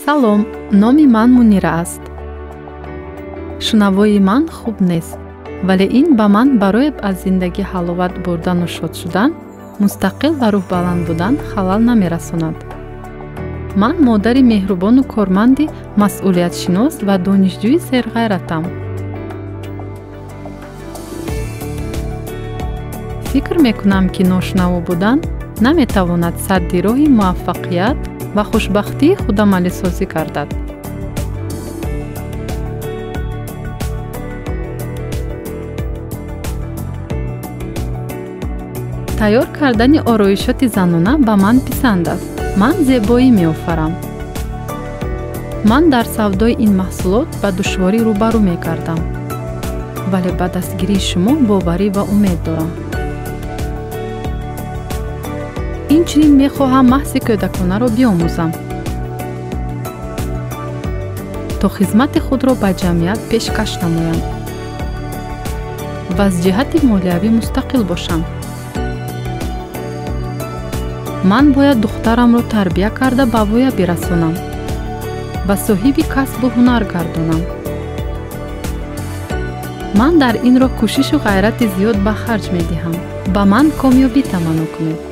Салом, номи ман Мунира аст. Шунавоии ман хуб нест, вале ин ба ман барои аз зиндагӣ ҳаловат бурдану шод шудан, мустақил ва рӯҳбаланд будан халал намерасонад. Ман модари меҳрубону корманди масъулиятшинос ва донишҷӯи серғайратам. Фикр мекунам, ки ношунаво будан наметавонад садди роҳи муваффақият ва хушбахтии худамалисозӣ гардад. Тайёр кардани ороишоти занона ба ман писанд аст. Ман зебоӣ меофарам. Ман дар савдои ин маҳсулот ба душворӣ рӯбарӯ мегардам, вале ба дастгирии шумо боварӣ ва умед дорам. Инчунин мехоҳам маҳзи кӯдаконаро биомӯзам, то хизмати худро ба ҷамъият пешкаш намоям ва аз ҷиҳати молиявӣ мустақил бошам. Ман бояд духтарамро тарбия карда ба воя бирасонам ва соҳиби касбу ҳунар гардонам. Ман дар ин роҳ кӯшишу ғайрати зиёд ба харҷ медиҳам. Ба ман комёбӣ таманно кунед.